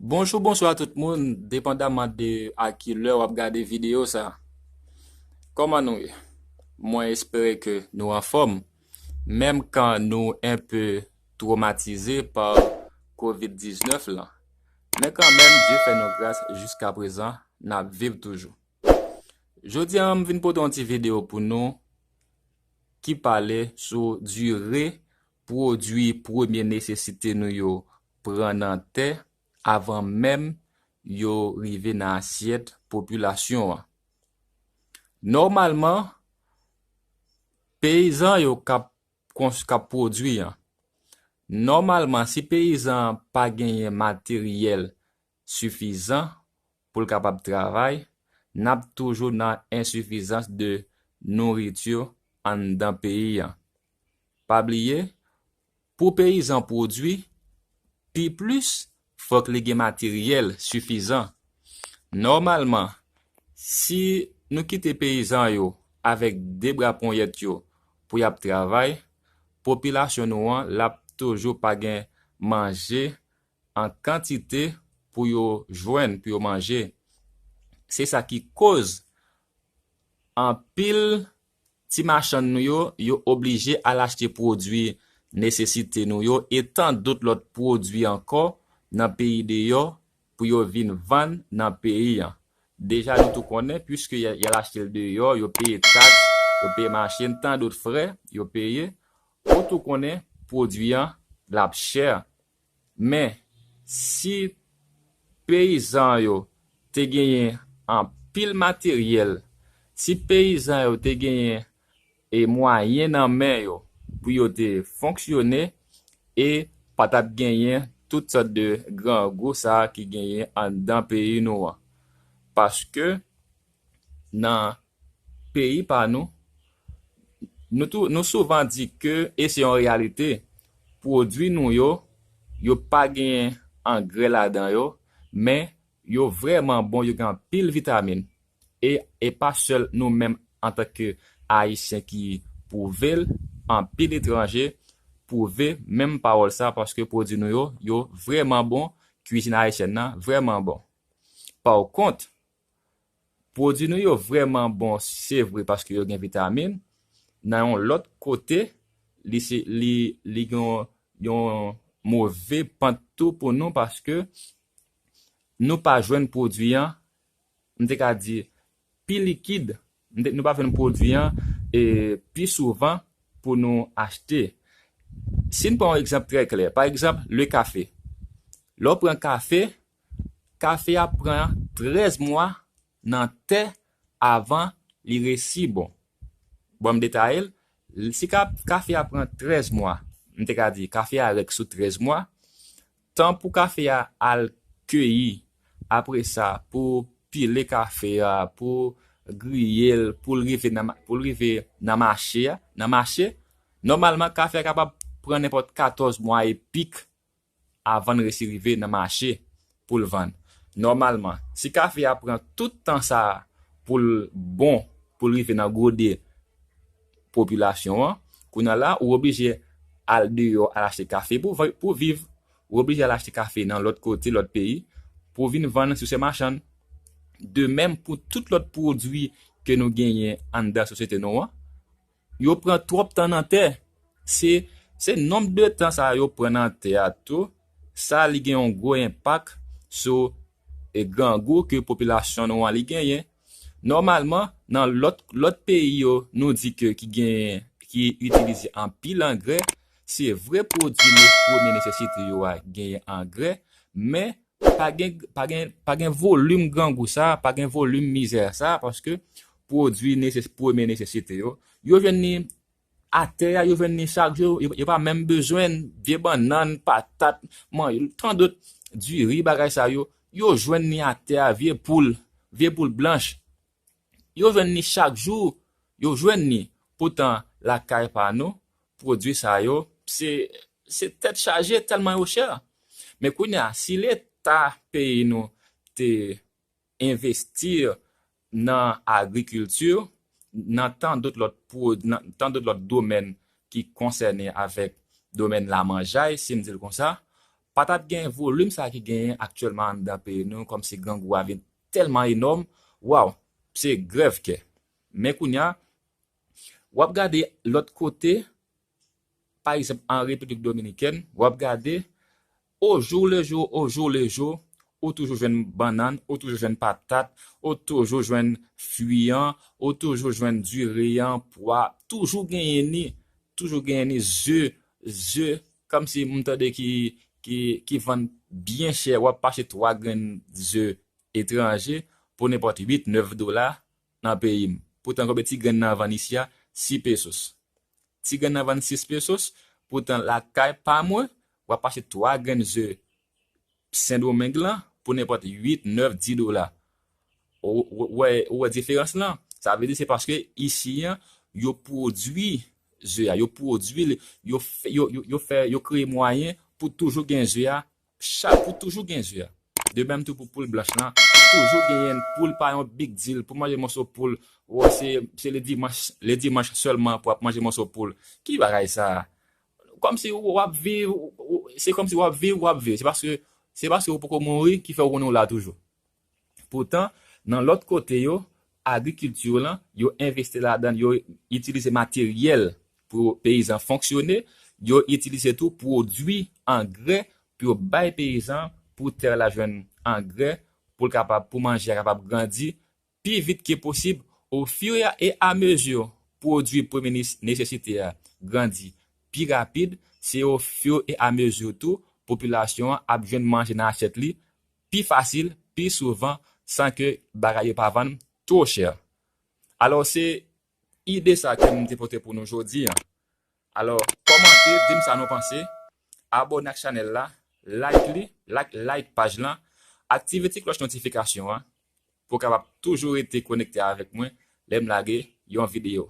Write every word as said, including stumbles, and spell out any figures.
Bonjou, bonswa tout moun, depandaman de a ki lè w ap gade videyo sa. Kòman nou ye? Mwen espere ke nou anfòm. Menm kan nou enpe twomatize pa kovid diznèf lan. Men kanmenm, Dye fè nou gras, jiska prezan, n ap viv toujou. Jodi a, m vin pote yon ti videyo pou nou ki pale sou dire pwodui premye nesesite nou yo pran nan tè avan menm yo rive nan asyèt popilasyon an. Nòmalman, peyizan yo k ap kons-, k ap pwodui an. Nòmalman, si peyizan an pa genyen materyèl sifizan pou l kapab travay, n ap toujou nan ensifizans de nouriti anndan peyi an. Pa bliye, pou peyizan pwodui pi plis, fòk li gen materyèl sifizan. Nòmalman, si nou kite peyizan yo avèk de bra ponyèt yo pou y ap travay, popilasyon nou an l ap toujou pa gen manje an kantite pou yo jwenn, pou yo manje. Se sa ki koz anpil ti machann nou yo, yo oblije al achte pwodui nesesite nou yo e tan dòt lòt pwodui ankò nan peyi deyò pou yo vin vann nan peyi an. Deja nou tou konnen, piske y a, y al achte l deyò, yo peye taks, yo peye machin, tan dòt frè yo peye. Ou tou konnen pwodui an l ap chè. Men, si peyizan yo te genyen anpil materyèl, si peyizan yo te genyen e mwayen nan men yo pou yo te fonksyone e pa t ap genyen tout sòt de grangou sa a ki genyen anndan peyi nou an. Paske nan peyi pa nou, nou tou, nou souvan di ke, e se yon reyalite, pwodui nou yo, yo pa gen angrè ladan yo, men yo vrèman bon, yo gen anpil vitamin. E, e pa sèl nou menm antanke Ayisyen ki pwouve l, anpil etranje pwouve menm pawòl sa, paske pwodui nou yo, yo vrèman bon, kwizin ayisyèn nan vrèman bon. Pawkont, pwodui nou yo vrèman bon, se vre, paske yo gen vitamin. Nan yon lòt kote, li se, li, li gen yon, yon move pant tou pou nou, paske nou pa jwenn pwodui an, m te ka di, pi likid, m te, nou pa jwenn pwodui an, e, pi souvan pou nou achte. Si n pran yon egzanp trè klè, pa egzanp, le kafe. Lè w pran kafe, kafe a pran trèz mwa nan tè avan li resi bon. Bon, m detaye l. Si ka-, kafe a pran trèz mwa, m te ka di, kafe a rèk sou trèz mwa, tan pou kafe a al keyi, apre sa, pou pile kafe a, pou griye l, pou l rive nan ma-, pou l rive nan mache a, nan mache, nòmalman, kafe a kapab pran nenpòt katòz mwa e pik avan l resi rive nan mache pou l vann. Nòmalman, si kafe a pran tout tan sa a pou l bon, pou l rive nan gode popilasyon an, kounye a la, ou oblije al deyò al achte kafe pou, pou viv. Ou oblije al achte kafe nan lòt kote, lòt peyi, pou vin vann sou se machann. De menm pou tout lòt pwodui ke nou genyen anndan sosyete nou an, yo pran twòp tan nan tè. Se, se nonb de tan sa yo pran nan tè a tou, sa li gen yon gwo enpak sou, e, grangou ke popilasyon nou an li genyen. Nòmalman, nan lòt, lòt peyi yo, nou di ke ki genyen, ki itilize anpil angrè, se vre pwodui ne-, premye nesesite yo a genyen angrè, men pa gen, pa gen, pa gen volim grangou sa, pa gen volim mizè sa, paske pwodui neses-, premye nesesite yo, yo jwenn ni atè a, yo jwenn ni chak jou, yo, yo pa menm bezwen vye bannann, patat, man, tan dòt, diri, bagay sa yo, yo jwenn ni atè a, vye poul, vye poul blanch. Yo jwenn ni chak jou, yo jwenn ni. Poutan, lakay pa nou, pwodui sa yo, se, se tèt chaje tèlman yo chè. Men kounye a, si Leta peyi nou te envesti nan agrikilti, nan tan dòt lòt pwo-, nan tan dòt lòt domèn ki konsène avèk domèn lamanjay, si m di l konsa, pa t ap gen volim sa ki genyen aktyèlman anndan peyi nou, kòmsi grangou a vin tèlman enòm, waw, se grèv kè. Men kounye a, w ap gade lòt kote, pa egzanp, an Repiblik Dominikèn, w ap gade, au jour le jour, au jour le jour, ou toujou jwenn bannann, ou toujou jwenn patat, ou toujou jwenn fwi an, ou toujou jwenn diri an, pwa, toujou genyen ni, toujou genyen ni ze, ze, kòmsi m tande ki, ki, ki vann byen chè, w ap achte twa grenn ze etranje pou nenpòt uit, nèf dola nan peyi m. Poutan, konbyen ti grenn nan vann isi a? Sis pesos. Ti grenn nan vann sis pesos, poutan lakay pa mwen, w ap achte twa grenn ze Sendomeng lan pou nenpòt uit, nèf, dis dola. Ou, ou, ou wè, ou wè diferans lan? Sa vle di se paske isi an, yo pwodui ze a, yo pwodui li, yo fè, yo, yo, yo fè, yo kreye mwayen pou toujou gen ze a, chak, pou toujou gen ze a. De menm tou pou poul blanch lan, toujou genyen poul pa yon big deal pou manje moso poul. Ou wè, se, se le dimanch, le dimanch sèlman pou ap manje moso poul. Ki bagay sa? Kòmsi w ap viv, w, w, se kòmsi w ap viv, w ap viv. Se paske, se paske w poko mouri ki fè w konnen w la toujou. Poutan, nan lòt kote yo, agrikilti lan, yo envesti ladan l, yo itilize materyèl pou peyizan fonksyone, yo itilize tou pwodui angrè pou yo bay peyizan, pou tè la jwenn angrè, pou l kapab, pou manje a kapab grandi pi vit ke posib, au fur et à mesure, pwodui premye nes-, nesesite a grandi pi rapid, se au fur et à mesure tou, popilasyon an ap jwenn manje nan asyèt li pi fasil, pi souvan, san ke bagay yo pa vann two chè. Alò, se ide sa ke m te pote pou nou jodi a. Alò, kòmante, di m sa nou panse, abòne ak chanèl la, like li, like, like paj lan, aktive ti klòch notifikasyon an, pou w kapab toujou rete konekte avèk mwen lè m lage yon videyo.